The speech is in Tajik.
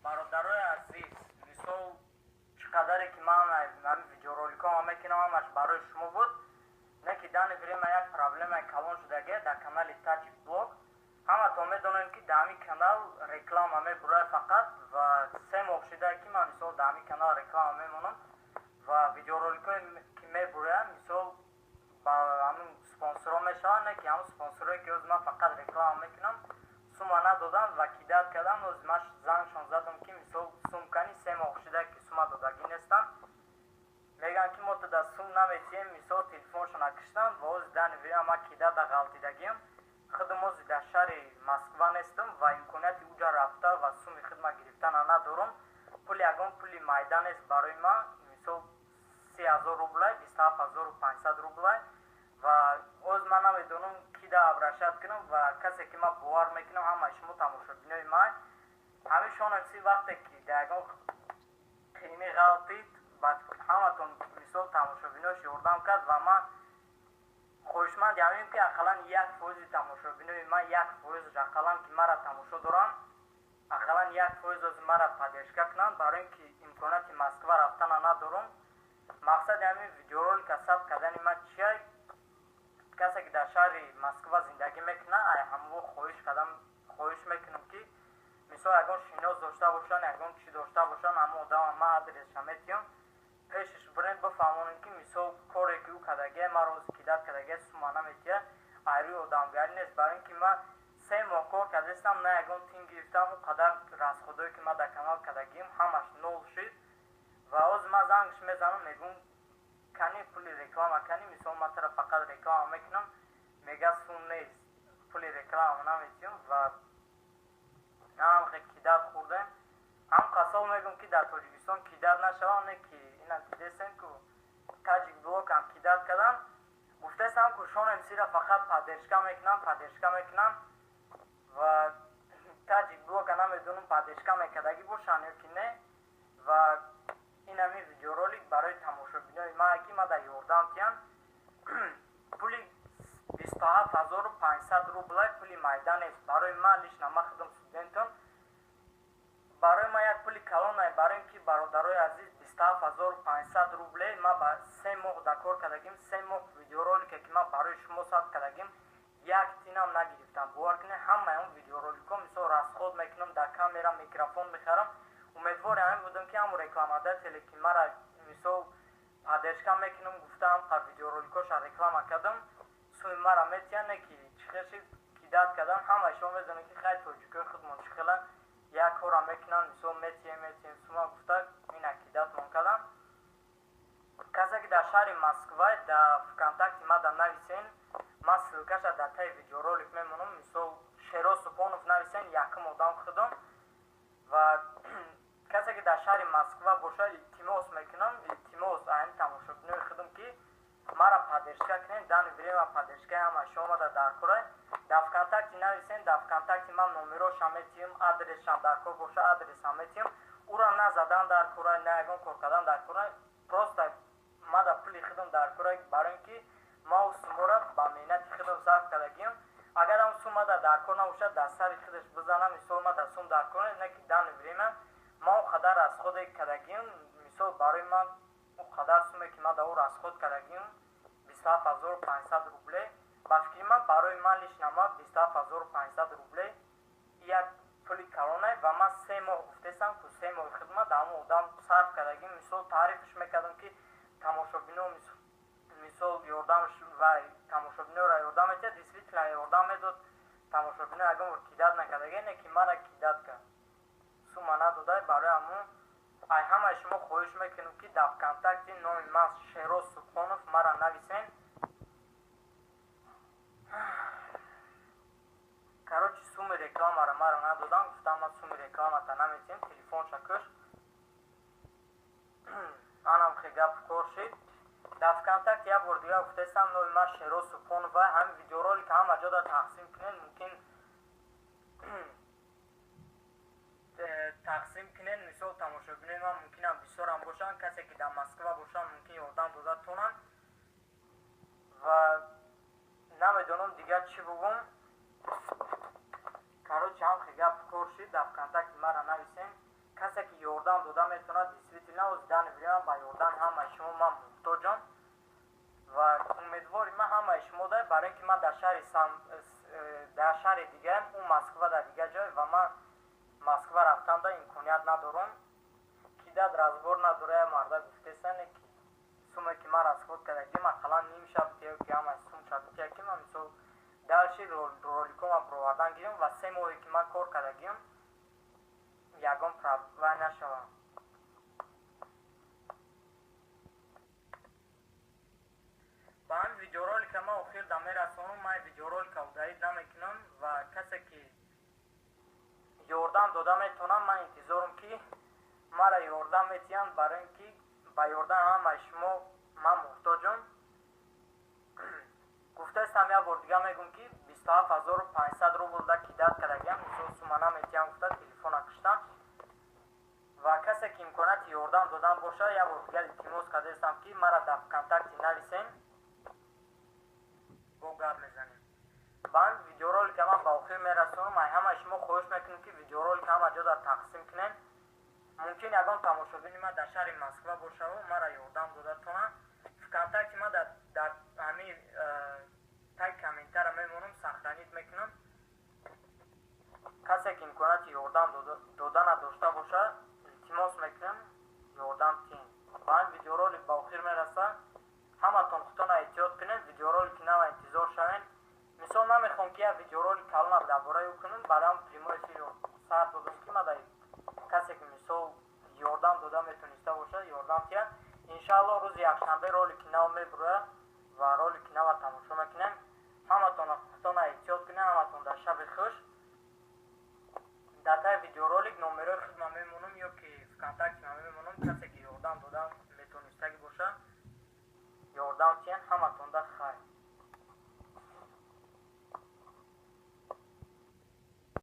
Бародарои азиз, мисол, чӣ қадаре ки ман ҳамин видеороликҳоам мекунам, ҳамаш барои шумо буд. Не ки данный время як проблемаи калон шудагия дар канали Таҷик Блог. Ҳаматон медонем, ки дар ҳамин канал реклама мебурад фақат, ва 3 моҳ шуда, ки ман, мисол, дар ҳамин канал реклама мемонам ва видеороликҳое ки мебурям, мисол, ба ҳамин спонсорҳо мешаванд. Не ки ҳамун спонсорҳое ки ҳозир ман фақат реклама мекунам, сума надодам ва кидать кардам. Ҳозир ман зангшон задам, ки, мисол, сум кани, 3 моҳ шуда, ки сума додагӣ нестам. Мегӯянд, ки мо туда сум наметиҳем. Мисол, телефоншона киштам ва ҳозир данный время ман кидать да ғалтидагиам. Худам ҳозир дар шаҳри Москва нестам ва имконияти уҷа рафта ва суми хидма гирифтана надорам. Пули ягон пули майда нест барои ман, мисол, 30 000 рублай, 27 500 рублай. Ва ҳозир ман намедонам, ки да обращать кунам. Ва касе ки ман бовар мекунам, ҳамаи шумо тамошобинои ман, ҳамин шонамси вақте ки дар ягон қийинӣ ғалтид, ба ҳаматон, мисол, тамошобинош ёрдам кард. Ва ман хоҳишманд ҳамин, ки ақаллан 1 фоизи тамошобинои ман, 1 фоизш ақаллан, ки мара тамошо доранд, ақаллан 1 фоиз ози мара поддержка кунанд, барои ин ки имконияти Москва рафтана надорам. Мақсади ҳамин видеоролика сабт кардани ман чия? Касе ки дар шаҳри Москва зиндагӣ мекунад, ай ҳамво хоҳиш кардам, хоҳиш мекунам, ки, мисол, ягон шинос дошта бошанд, ягон чӣ дошта бошанд, ҳамон одама ман адресша метиҳам, пешаш бирем, бифаҳмонем, ки, мисол, коре ки ӯ кардагия, маро ҳозир кидать кардагия, сума наметиҳад, айрӯи одамгарӣ нест. Барои ин ки ман 3 моҳ кор кардастам, на ягон тин гирифтам. Он қадар расходое ки ман дар канал кардагиам, ҳамаш нол шид. Ва ҳозир ман зангш мезанам, мегӯм: «Кани пули реклама, кани, мисол, ман тара фақат реклама мекунам». Мега: «Сум нест, пули реклама наметиҳам». Ва ҳам кидать хӯрдем. Ҳам қасол мегӯм, ки дар Тоҷикистон кидать нашавам. Не ки ина дидесем, ку Таҷик Блокам кидать кардам. Гуфтесам, ку Шон МСра фақат поддержка мекунам, поддержка мекунам. Ва Таҷик Блока намедонам, поддержка мекардагӣ бошанд ё ки не. Ва ин ҳамин видеоролик барои тамошобинои ман, ки ма дар ёрдам тиҳанд. Пули 27 500 рублай пули майда нест барои ман лично. Ман худам студентам, барои ман як пули калонае. Барои ин ки, бародарои азиз, 27 500 рубле ман ба 3 моҳ дар кор кардагим. 3 моҳ видеоролике ки ман барои шумо сабт кардагим, як тинам нагирифтам. Бовар кунед, ҳамаи он видеороликҳо, мисол, расход мекунам, дар камера, микрофон мехарам. Умедвори ҳамин будам, ки ҳамон рекламодателе ки мара, мисол, поддержка мекунам гуфтаам, қа видеороликҳоша реклама кардам, суми мара метиҳанд. Не ки чӣ хел шид, кидать кардам. Ҳамаи шумо медонед, ки хай, тоҷикои худмон чӣ хела як кора мекунанд. Мисол, метиҳем, метиҳем сума гуфта, ина кидать мон кардам. Касе ки дар шаҳри Москва, дар ВКонтакте ма да нависен, ман ссылкаша дар таи видеоролик мемонам. Мисол, Шероз Субҳонов нависен, якум одам худам. Ва касе ки дар шаҳри Москва бошад, илтимос мекунам, илтимос аяни тамошобинои худам, ки мара поддержка кунем. Данный время поддержкаи ҳамаи шумо дар кора. Дар ВКонтакте нависен, дар ВКонтакте ман номерошам метиҳам, адресшам дар кор боша, адресам метиҳам. Ура на задан дар кора, на ягон кор кардан дар кора, просто ма да пули худам дар кора, барои ин ки ма сумора ба меҳнати худам сарф кардагиам. Агарам сум ма да дар кор набошад, дар сари худаш бизанам. Мисол, ма да сум дар кор не, ки данный время ма он қадар расходе кардагиам, мисол, барои ман он қадар суме ки ман да ӯ расход кардагиам, 27 500 рубле, ба фикри ман, барои ман лично ма 27 500 рубле як пули калонае. Ва ман 3 моҳ гуфтесам, ку 3 моҳи хидмат дар ҳамон одам сарф кардагим. Мисол, таърифш мекардам, ки тамошобино, мисол, ёрдамш ва тамошобиноро ёрдам метиҳад. Действительно ёрдам медод тамошобино, ягон бор кидать накардаге. Не ки мара кидать кард, сума надода. Барои ҳамон ай ҳамаи шумо хоҳиш мекунам, ки дар ВКонтакте номи ман Шероз Субҳонов, мара нависен. Короче, суми рекламаро мара надодам. Гуфтам: «Ман суми рекламата наметиҳем». Телефонша кӯш. Анам хе гап кор шид. Дар ВКонтакте як бор дигар гуфтаистам, номи ман Шероз Субҳонова. Ҳамин видеоролик ҳама ҷода тақсим кунед, мумкин тақсим кунед. Мисол, тамошобинои ман мумкинам бисёрам бошанд. Касе ки дар Москва бошанд, мумкин ёрдам дода тонанд. Ва намедонам дигар чӣ бугум. Короче, ҳам хе гап кор шид. Дар ВКонтакте мара нависем. ёрдам дода метавонад, действительно оз данный время ба ёрдами ҳамаи шумо ман муҳтоҷам ва умедвори ман ҳамаи шумо да, барои ин ки ман дар шаҳри дар шаҳри дигаам, ӯ Москва дар дигар ҷой, ва ман Москва рафтан да имконият надорам. Кидать разбор надора, я марда гуфтесане ки суме ки ман расход кардагим, ақаллан ним шаб тия ки ҳамаи сум шаб тия, ки ман мисол дальше роликома бировардан гирем ва 3 моҳе ки ман кор кардагим, ягон вай нашавам. Ба ҳамин видеоролика ман охир да мерасонам. Ман видеоролика удалить намекунам ва касе ки ёрдам дода метавонам, ман интизорам ки мара ёрдам метиҳанд, барои ин ки ба ёрдами ҳамаи шумо ман муҳтоҷам. Гуфтаистам, як бор дига мегӯм, ки 27 500 рубл да кидать кардагиам, мисол сума наметиҳам гуфта телефона куштам. Ва касе ки имконияти ёрдам додан бошад, як бор дига илтимос кардаистам, ки мара дар ВКонтакте нависем, бо гап мезанем. Ба ҳамин видеоролика ман ба охир мерасонам. Ай ҳамаи шумо хоҳиш мекунем, ки видеоролика ҳама ҷо дар тақсим кунем. Мумкин ягон тамошобини ман дар шаҳри Москва бошаву мара ёрдам дода тонад. ВКонтакте ман дар ҳамин таги комментара мемонам, сохранить мекунам. Касе ки имконияти ёрдам додана дошта бошад, илтимос мекунам, ёрдам тиҳем. Ба ҳамин видеоролик ба охир мерасад. Ҳаматон худтона эҳтиёт кунед, видеоролики нава интизор шавед. Мисол, намехоҳам ки як видеоролик калона дар бораи ӯ кунам, барои прямой эфир сар додам, ки ман касе ки мисол ёрдам дода метониста бошад, ёрдам тиҳад. Иншааллоҳ, рӯзи якшанбе ролики нав мебурояд ва ролики нава тамошо мекунем. Ҳаматон худтона эҳтиёт кунед, ҳаматон дар шаби хуш. Дар таи видеоролик номерои худма мемонам ё ки ВКонтакте ма мемонам. Касе ки ёрдам дода метонистагӣ бошад, ёрдам тиҳанд. Ҳаматонда хайр.